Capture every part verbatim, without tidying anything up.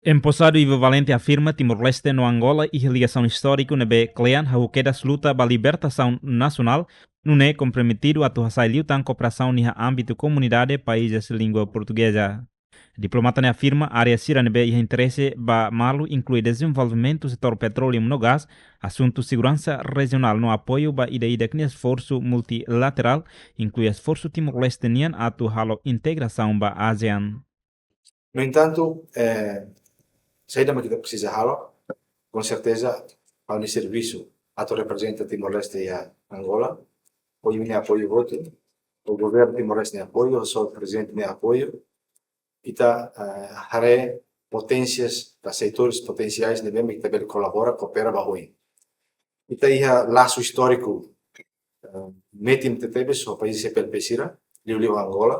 Emposadu Ivo Valente afirma Timor-Leste no Angola iha ligasaun istóriku ne'ebé kle'an hahú kedas luta ba libertasaun nasionál, nune'e komprometidu atu hasa'e liután kooperasaun iha ámbitu komunidade países língua portugeza. Diplomata ne'e afirma área sira ne'ebé iha interese ba malu inklui dezenvolvimentu setór petróleu no gás, asuntu seguransa rejionál no apoiu ba ida-idak nia esforsu multilaterál, inklui esforsu Timor-Leste nian atu halo integrasaun ba ASEAN. No entantu, eh, saida mak ita presiza halo, com certeza, ha'u-nia servisu atu reprezenta Timor-Leste iha Angola, ho imi-nia apoiu hotu, ho governu Timor-Leste nia apoiu, ho sua prezidente nia apoiu, ita, eh, haree poténsias, ka setores potensiais ne'ebé mak ita bele kolabora, koopera ba oin. Ita iha lasu istóriku, eh, metin tebetebes ho país C P L P sira, liuliu Angola,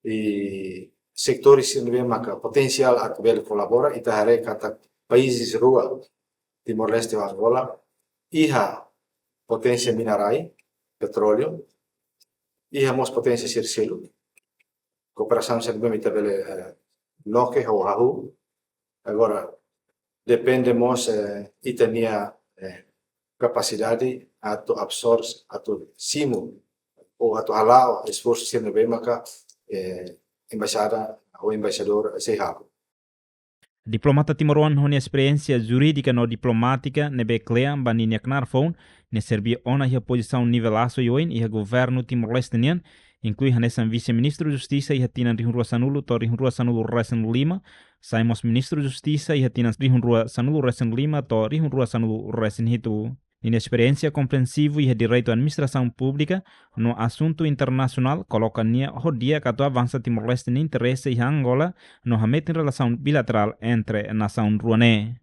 i setores sira ne'ebé maka potensiál atu bele kolabora, ita haree katak países rua, Timor-Leste ho Angola, iha poténsia mina-rai, petróleu, iha mós poténsia sira seluk, kooperasaun sira ne'ebé ita bele, eh, loke ho hahú. Agora, depende mós, eh, ita-nia, eh, kapasidade atu absorve, atu simu, ou atu hala'o esforsu sira ne'ebé maka, eh, embaixada ou embaixadór sei halo. Diplomata timoroan ho nia esperiénsia jurídika no diplomátika ne'ebé kle'an ba ninia knaar foun, nia serbí ona iha pozisaun nivel asu oioin iha governu Timor-Leste nian, inklui hanesan Vise-Ministru Justisa iha tinan rihun rua sanulu to'o rihun rua sanulu resin lima, sai mós Ministru Justisa iha tinan rihun rua sanulu resin lima to'o rihun rua sanulu resin hitu. Ninia esperiénsia komprensivu iha direitu administrasaun públika no asuntu internasionál koloka nia ho di'ak atu avansa Timor-Leste nia interese iha Angola no hametin relasaun bilaterál entre nasaun rua ne'e.